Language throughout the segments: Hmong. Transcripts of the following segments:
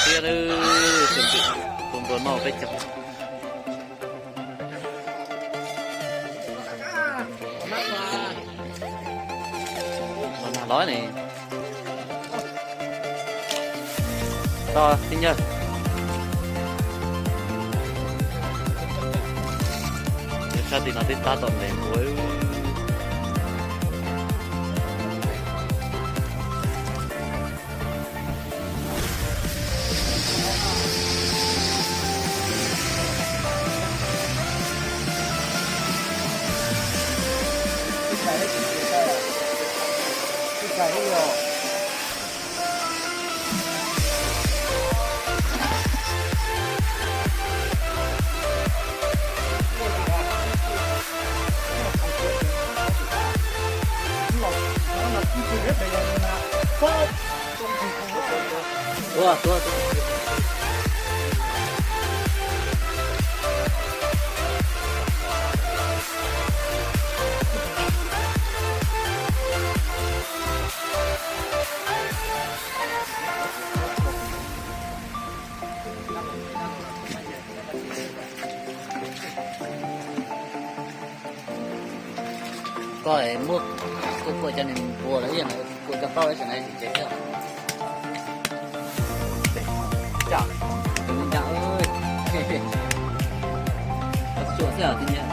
Tiag, tus nplua noj peb caug. Los nag los ne. Toj tib nyawg. Sab tim no twb tab tom ntev npua. Tuaj, tuaj, tuaj. Koj muab kuj kuaj cov niag npua lawm ib yam kuaj cov plaub lawm, tam no tsis tsev thiab. Tus me ntag, tsuam xwb os, tib nyab.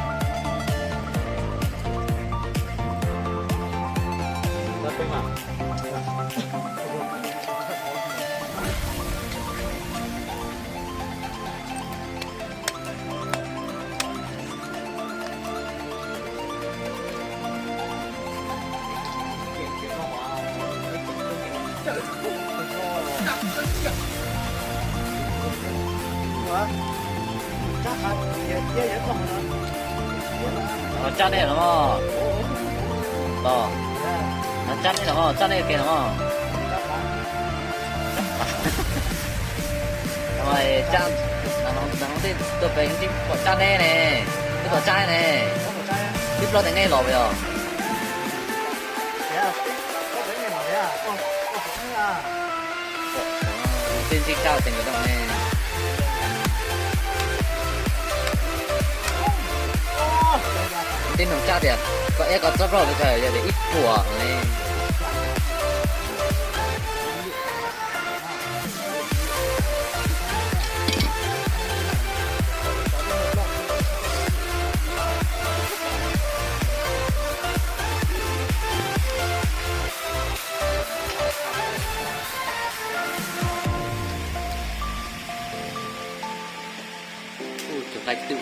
Tsab nej los mog. Tos, tsab nej los mog, tsab nej ke los mos. Tsab, tej tuaj pem tsis pom tsab nej ne, twb pom tsab ne, twb plaub teev nej los yog. Tej ntsib tsab teev nkawd no ne. Tej nug tsab tias koj eb koj txob plaub pes tsawg, yog tias ib puas ne. Tus qaib twm.